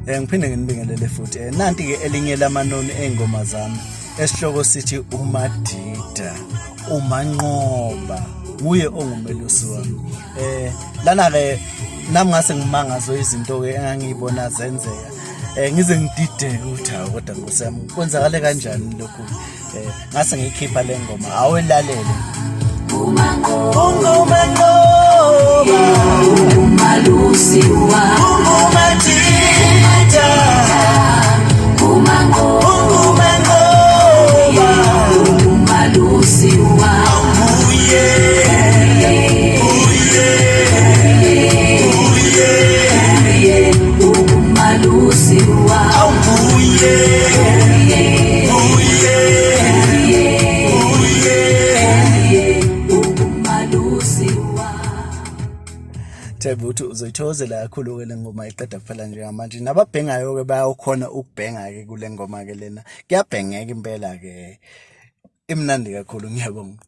Ngiphinde nginibingelele futhi. Nanti ke elinye lamanoni ey'ngoma zami esihloko sithi uMadida, uManqoba, nguye ongumelusi wami. Lana ke nami ngase ngimangazwe izinto ke engangiyibona zenzeka. Ngize ngidideke ukuthi hawu kodwa Nkosi yami kwenzakale kanjani lokhu. Ngase ngiyikhipha le ngoma, awuyilalele. Ungumanqoba, Umalusi wami, ungumadida, umanqoba, ungumanqoba, umalusi wami, uye, uye, uye, uye, umalusi wami, awuye, uye, uye. Uye, umalusi wami. Themba ukuthi uzoyithokozela kakhulu-ke le ngoma iqeda kuphela njengamanje. Nababhengayo-ke bayawukhona ukubhenga-ke kule ngoma-ke lena. Kuyabhengeka impela-ke. Imnandi kakhulu, ngiyabonga.